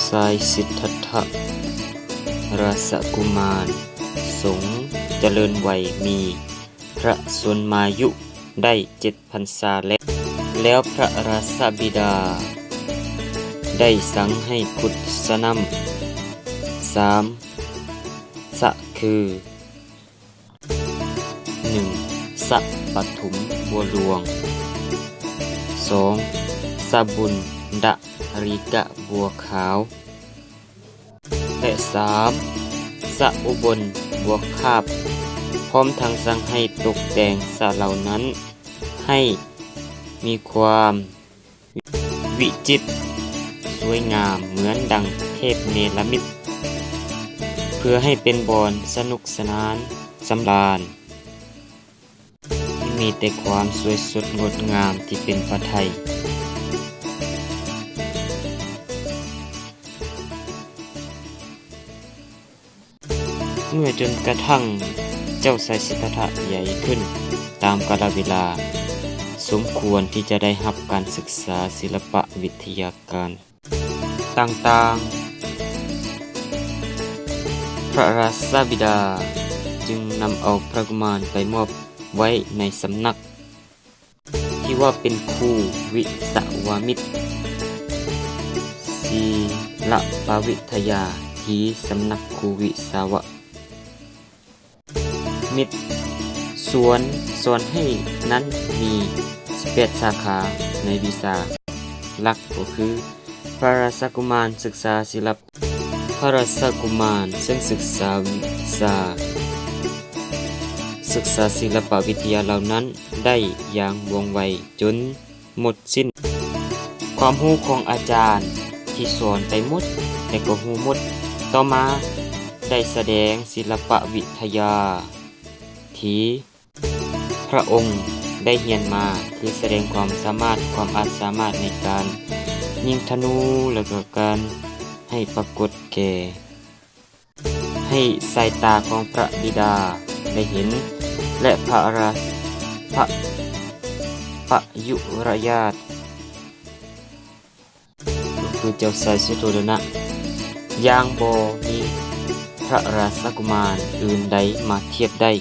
ຊາຍສິດທັດຖະ ຣາຊະກຸມານ ຊົງຈະເລີນໄວ ມີພະຊົນມາຍຸໄດ້ເຈັດພັນສາແລ້ວ. ແລ້ວພະລາຊະບິດາໄດ້ສັ່ງໃຫ້ຂຸດສະນ້ຳສາມສະຄື ໜຶ່ງ ສະປະທຸມບົວຫຼວງ, ສອງ ສະບຸນດາລິກະບົວຂາວ ແລະ ສາມ ສະອຸບົນບົວຂາບ, ພ້ອມທັງສັ່ງໃຫ້ຕົກແຕ່ງສະເຫຼົ່ານັ້ນໃຫ້ມີຄວາມ ວິຈິດສວຍງາມເໝືອນດັ່ງເທບເນລະມິດ ເພື່ອໃຫ້ເປັນບ່ອນສະໜຸກສະໜານສຳລານ ທີ່ມີແຕ່ຄວາມສວຍສົດງົດງາມທີ່ເປັນພະໄທ. ເມື່ອຈົນກະທັ່ງເຈົ້າຊາຍສິດທັດຖະໃຫຍ່ຂຶ້ນຕາມກາລະເວລາ, ສົມຄວນທີ່ຈະໄດ້ຮັບການສຶກສາສິລະປະວິທະຍາການຕ່າງໆ, ພະລາຊະບິດາຈຶ່ງນຳເອົາພະກຸມານໄປມອບໄວ້ໃນສຳນັກ ທີ່ວ່າເປັນຄູວິສະວະມິດ ສິລະປະວິທະຍາ ທີ່ສຳນັກຄູວິສະວະມິດ ສວນສອນໃຫ້ນັ້ນມີສິບແປດສາຂາໃນວິຊາຫຼັກ ກໍຄື ພະລາຊະກຸມານສຶກສາສິລະ ພະລາຊະກຸມານເຊິ່ງສຶກສາວິຊາ ສຶກສາສິລະປະວິທະຍາເຫຼົ່ານັ້ນໄດ້ຢ່າງວ່ອງໄວຈົນໝົດສິ້ນຄວາມຮູ້ຂອງອາຈານທີ່ສອນໄປໝົດ ແລະ ກໍຮູ້ໝົດ. ຕໍ່ມາໄດ້ສະແດງສິລະປະວິທະຍາທີ່ ພະອົງໄດ້ຮຽນມາ ຄືສະແດງຄວາມສາມາດ, ຄວາມອາດສາມາດໃນການຍິງທະນູ ແລະ ກໍການໃຫ້ປາກົດແກ່ ໃຫ້ສາຍຕາຂອງພະບິດາໄດ້ເຫັນ ແລະ ພະລາ ພະ ພະຍຸຣະຍາດ ກໍຄືເຈົ້າຊາຍສຸໂທດະນະ ຢ່າງບໍ່ມີພະລາຊະກຸມານອື່ນໃດມາທຽບໄດ້.